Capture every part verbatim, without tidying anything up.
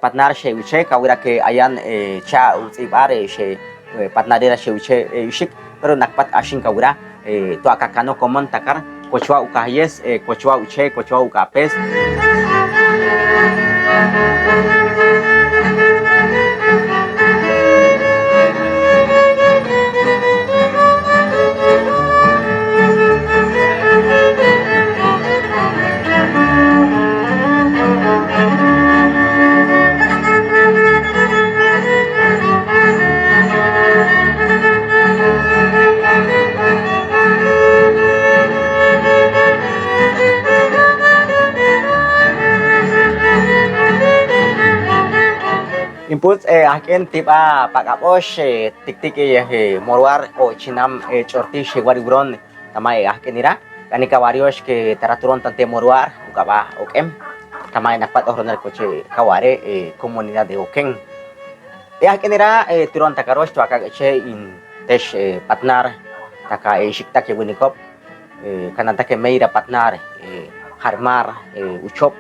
Patnar xeuche, kawira ke ayan, eh, cha uts'ib'ar, eh, xe, eh, patnarira xeuche, eh, ixik, pero nakpat axin kawira, eh, tuakan kano komon takar, kochwa uka hayes, eh, kochwa uche, kochwa uka apes. Inputs, eh, ak'in tib'a pak'ab'ox, eh, tiktik, eh, Moruar o Chinam, eh, Ch'orti, xewar uron tama, eh, ak'inira. K'ani kawariyox ke tara turon tante Moruar, uk'ab'a ok'em tama, eh, nakpat ojroner koche kaware, eh, comunidad de Oken. Eh, ak'inira, eh, turon takarox tuaka k'eche intex, eh, patnar taka, eh, xiktak ya winikop, eh, kanatake Meyra patnar, eh, Jarmar, eh, Uchop,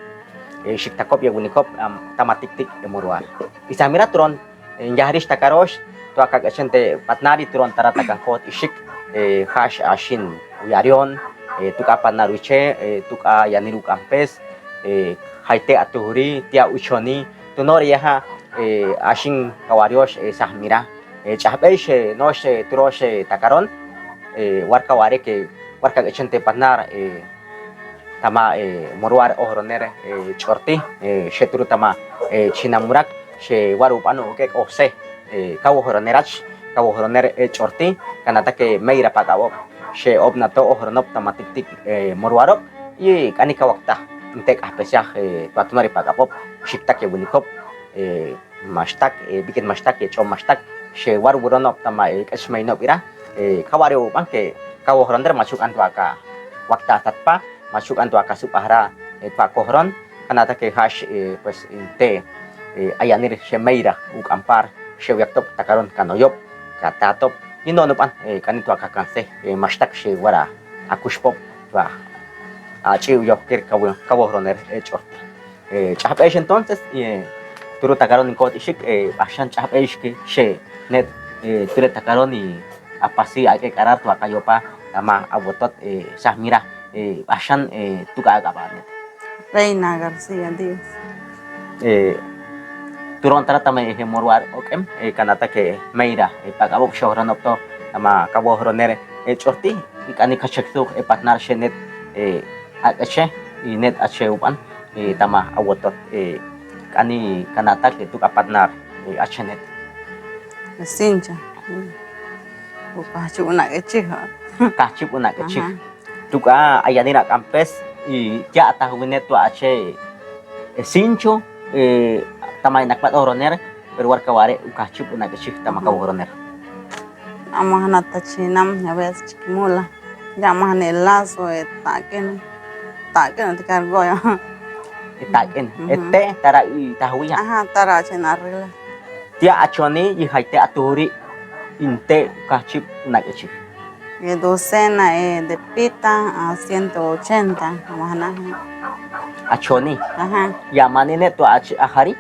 eh, xiktakop ya winikop, am, tama tiktik, eh, Moruar. Isahmira turon, eh, yajrix takarox tuaka k'echente patnari turon tara taka kot ixik, eh, jax axin uyarion, eh, tuk'a patnar uche, eh, tuk'a yanir uk'ampes, eh, jayte atuhuri, tia uchoni, tunor yaha, eh, axin kawariyox, eh, sahmira. Eh, ch'ajb'ey xe nox, eh, turox, eh, takaron, eh, warka ware ke, warka k'echente patnar, eh, tama, eh, Moruar ojroner, eh, Ch'orti, eh, xe turu tama, eh, Chinamurak, xewar up'an uk'ek' ose, eh, kaw ojronerach, kaw ojroner, eh, Ch'orti, kanatake Meyra pak'ab'ob, xe'opna to ojronop tama tiktik, eh, Moruarop, y k'ani kawakta inte k'ajpesaj, eh, tuatunari pak'ab'ob, xiktak ya winikop, eh, maxtak, eh, bikit maxtak, eh, ch'om maxtak, xewar wironop tama, eh, k'ech meyinobira, eh, kaware up'an ke kaw ojroner ma chuk'an tuaka wakta tatpa, ma chuk'an tuaka sub'ajra, eh, tuaka ojron, kanatake jax, eh, pues, inte, eh, ayanir xe Meyra uk'ampar, xewiyaktop takaron kanoyop, katatop, yino'on up'an, eh, k'ani tuaka kanse, eh, maxtak xewar akuxpop, tua ach'i uyokir kaw, kaw ojroner, eh, Ch'orti. Eh, ch'ajb'ex entonces, eh, turu takaron ni kot ixik, eh, b'axan ch'ajb'ex ke xe net, eh, tule takaron ni apasi ak'ek' arar tuaka yopa tama awotot, eh, sahmira, eh, b'axan, eh, tuk'a ak'ab'a net. Reina García Díaz. Eh, turon tara tama, eh, Moruar ok'em, eh, kanatake Meyra, eh, pak'ab'ob xeojronop to tama kaw ojroner, eh, Ch'orti, y k'ani kachek suj, eh, patnar xe net, eh, ak'eche, y net ache up'an, eh, tama awotot, eh, k'ani kanatak, eh, tuk'a patnar, eh, ache net. Sincha. Kajchib Unak'echij. Kajchib Unak'echij. Ajá. Tuk'a ayanir ak'ampes, y tia atajwi net tua ache, eh, Sincho, eh, tama inakpat ojroner, pero warka ware' Ukajchib Unak'echij tama kaw ojroner. Amahna ta Chinam, a veces Chiquimula. Ya amahna e lazo, e tak'in. Tak'in, te cargoyo. E tak'in. E te', tara itajwiya. Ajá, tara chin arregla. Tia achoni, i jayte' aturi, inte' Ukajchib Unak'echij. E docena, e de pita a ciento ochenta, amahna. Achoni. Ajá. Ya amani ne' tua achi ajari.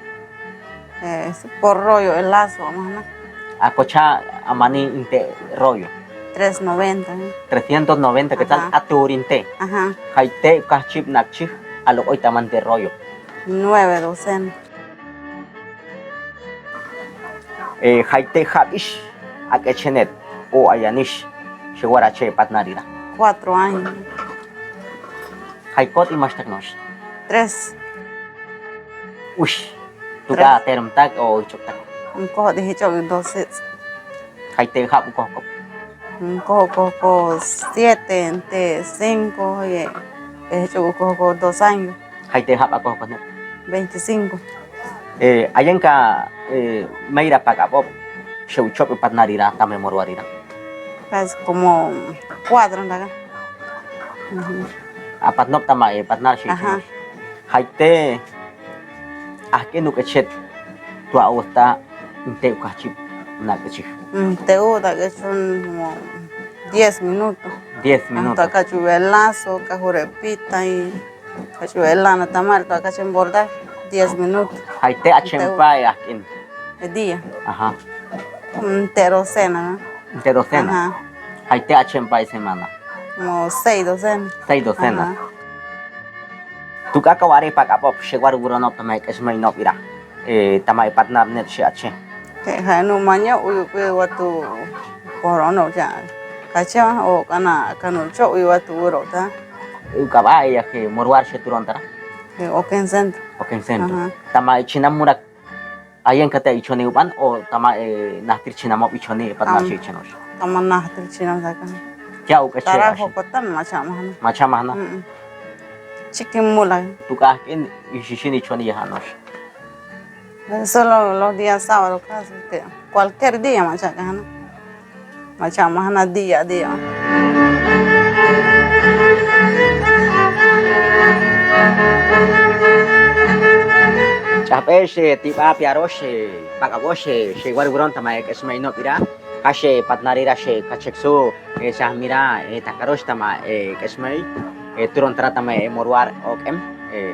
Eh, es por rollo el lazo, amahna. Akocha amani inte rollo. Tres noventa, eh. Trescientos noventa quetzal. Ajá. Aturi inte. Ajá. Jayte' Ukajchib Unak'echij, aloq'oy tama inte rollo. Nueve docena. Eh, jayte' jab'ix ak'eche net o ayanix, xewar ache patnarira. Cuatro años. Jay koti' maxtak nox. Tres. Ush. Tuk'a termtak o jichoktak. Nkoj di jichok dos sits. Jayte' jab' ukojkop. Nkoj ukojkop siete, inte cinco, ye, eh, jichok ukojkop dos años. Jayte' jab' akojkop net. Veinticinco. Eh, ayenka, eh, Mayra pak'ab'ob xeuchop e patnarira tama e Moruarira. Casi como cuatro ndaka. Ujú. Apatnop tama e patnar xeuchop. Ajá. Jayte' ajk'in uk'echet tua awuta inte' Ukajchib Unak'echij. Mm, te u tak'echon como diez minutos. Diez minutos. Tua kach'u e lazo, kajur e pita y kach'u e lana tama tua kache bordar. Diez minutos. Jai tech achen pay, ajk'in? E día. Ajá. Mm, tech docena. Tech docena. Ajá. Jai tech achen pay semana? Como seis docena. Seis docena. Ajá. Tuk'a ka ware pak'abop, xewaruguronop tama e k'echmainop ira, e, tama e patnar nel xe'ache. Ke, jai nu maña, uyu, uyu wa tu porono ya. Kache, o kana, kanu cho, uyu wa tu uro ta. Uka ba ya ke Moruar xeturon tara. Ke, Oquén Centro. Oquén Centro. Ajá. Tama e chinam murak ayen kate ichoni uban, o tama e nahtir chinamop ichoni e patnar xe'iche nox? Tama nahtir chinam sakan. Tia uk'ache tara ashi? Jokotan macha'mahna. Macha'mahna. Mm. Chikin mulai. Tuk'a ajk'in isisini ichoni yaha nox? Solo los días sábado, casi que cualquier día macha'kahna. Macha'mahna día, día. Ch'apex, e, tiba piarox, e, pak'abox, e, xewaruguron tama e k'echmainop ira, jax e patnar ira xekacheksu, e, xajmira, e, takarox tama e k'echmai, e, turon tara tama e Moruar Ok'em, e,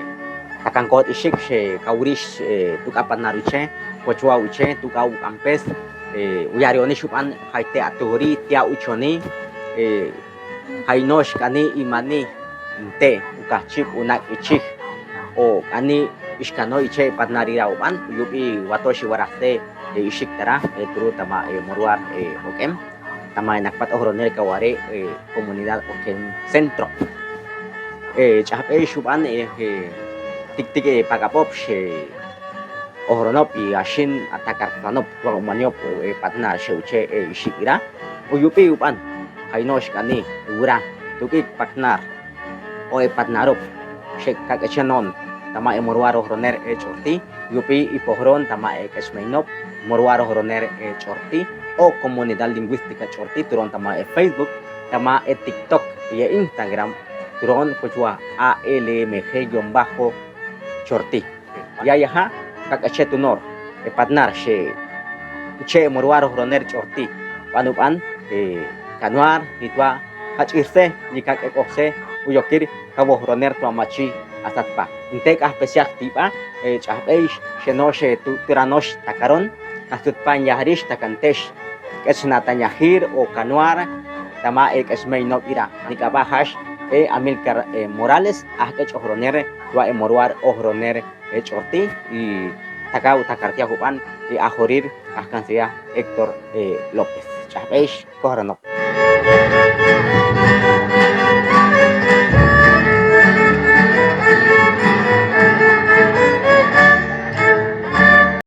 takan kotixik, xekawirix, e, tuk'a patnar uche, kochwa uche, tuk'a uk'ampes, e, uyarionix uban, jai tech aturi, tia uchoni, e, jai nox k'ani imani, inte, uka chip, unak ichij, o k'ani ixkano iche patnar ira uban, uyubi wato xiwarajte, e, ixik tara, e, turu tama e Moruar, e, Ok'em. Tama e nakpat ojronel ka ware, e, comunidad Oquén Centro. E, ch'apex uban, e, e, tiktik, e, pak'abop, xeojronop, i axin atakartanop, wa umanop, e, patnar xeuche, e, ixik ira. Uyubi uban, jai nox k'ani, wira, tuk'ik patnar o e patnarop, xekak'echenon tama e Moruar ojronel, e, Ch'orti, yubi ipojron tama e k'echmainop Moruar ojronel, e, Ch'orti, o Comunidad Lingüística Ch'orti, turon tama e Facebook, tama e TikTok, i e Instagram, turon kochwa A L M G guion bajo Ch'orti. Ya yaha, kak'eche tunor, e patnar, xeuche e Moruar ojronel Ch'orti, ban uban, e, kanuar, nitwa, jach'irse, ni kak'ek'ojse, uyokir, kawojoner twa machi, asatpa. Inte k'ajpes yak tiba, e, ch'apex, xenox, e, tu-, turanox, takaron, kasutpan yajarix, takantex, k'echnatañajir, o kanuar, tama e k'echmainop ira. Nika ba jax, e, Amílcar, e, Morales, ajk'ech ojroner, twa e Moruar ojroner, e, Ch'orti, i takau takar tia uban, i ajorir, ajkan sería Héctor, e, López. Ch'apex, kojronop.